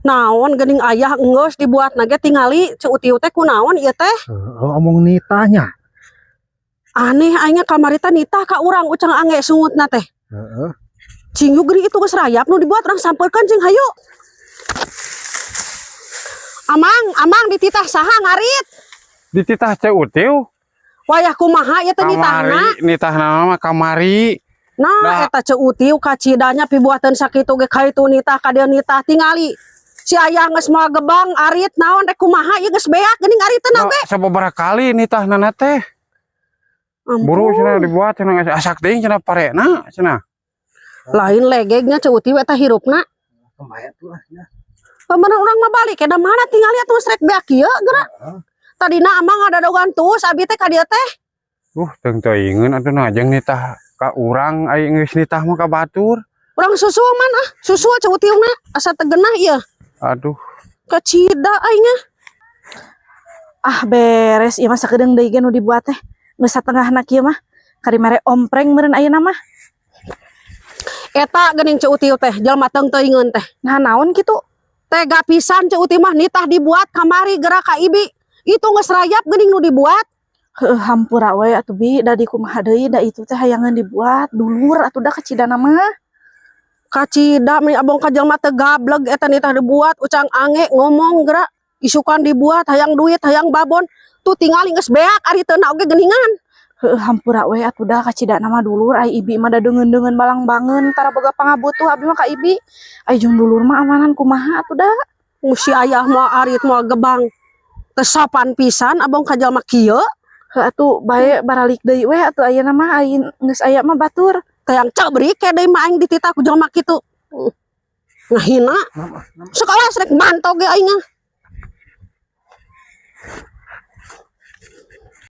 Naon geuning ayah enggeus dibuat ge tingali Ceu Utiu teh kunaon ieu teh? Heeh, omong nitahnya. Aneh aingnya kamari teh nitah ka urang ucang ange sungutna teh. Heeh. Cing yuk, geuning itu geus rayap nu dibuat, urang sampeurkeun cing hayu. Amang, amang, dititah saha ngarit? Dititah Ceu Utiu. Wayah kumaha ieu teh nitahna? Kamari nitahna mah kamari. Nah, Nah. eta Ceu Utiu kacidanya pibuateun sakitu ge ka itu nitah ka dieu nitah, tingali. Si ayah geus moal gebang arit naon, rek kumaha ieu, geus beak geuning ariteun Nah, oge. Sababaraha kali nitahna teh. Buru cenah dibuat cenah, asak teuing cenah parena cenah. Lain legegnya Ceu Utiu eta hirupna. Kemarin tuh lah ya. Pamana urang mah balik da mana tingali atuh geus rek beak kieu geura. Tadina amang ngadadogan tuh abi teh ka dieu teh. Teu teuingeun atuh nah jeung nitah ka urang, ai geus nitah mah ka batur. Urang susul man ah, susul Ceu Utiuna asa teu genah ieu. Aduh. Kacida aingnya. Ah, beres ieu mah, sakedeung deui ge nu dibuat teh. Geus satengahna kieu mah. Kari mere ompreng meureun ayeuna mah. Eta geuning Ceu Utiu teh, jelema teung teuingeun teh. Nah, naon kitu? Tega pisan Ceu Utiu mah, nitah dibuat kamari geura ka ibi. Itu geus rayap geuning nu dibuat. Heuh, hampura we atuh, Bi, da di kumaha deui, da itu teh hayangeun dibuat dulur atuh da kacidana mah. Kacida meni abong ka jelema teu gableg eta, nitah dibuat ucang ange ngomong geura isukan dibuat hayang duit, hayang babon, tuh tingali geus beak ariteuna oge geuningan. Heuh, hampura we atuh da kacidana mah dulur, ai ibi mah da deungeun-deungeun balangbangeun tara boga pangabutuh abi mah ka ibi. Ai jeung dulur mah amanan kumaha atuh da. Si ayah moal arit moal gebang. Teu sopan pisan abong ka jelema kieu. Heuh atuh, bae baralik deui we atuh ayeuna mah, ai geus aya mah batur. Tayang cek beri ke deui mah aing dititah ku jelema kitu. Ngahina. Sekolah rek mantog ge aing ah.